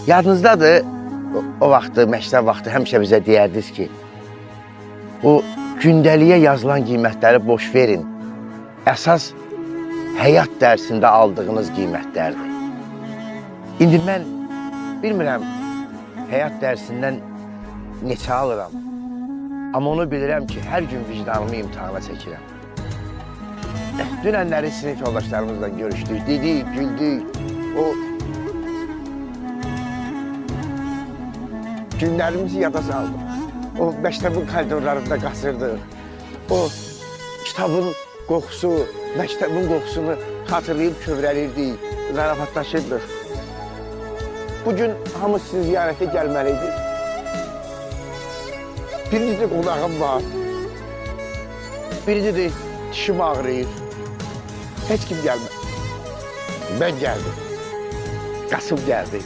Yadınızdadır, o vaxtı, məktəb vaxtı həmişə bizə deyərdiniz ki, bu gündəliyə yazılan qiymətləri boş verin. Əsas həyat dərsində aldığınız qiymətlərdir. İndi mən bilmirəm həyat dərsindən neçə alıram. Amma onu bilirəm ki, hər gün vicdanımı imtahana çəkirəm. Dünənləri sinif yoldaşlarımızla görüşdük, dedik, güldük. O günlərimizi yada saldıq. O məktəbin koridorlarında qaçırdıq. O kitabın qoxusu, məktəbin qoxusunu xatırlayıb kövrəlirdik, zarafatlaşırdıq. Bugün hamı sizi ziyarətə gəlməli idi. Birinci də qonağım var. Birinci də dişim ağrıyır. Heç kim gəlmədi. Mən gəldim. Qasım gəldi.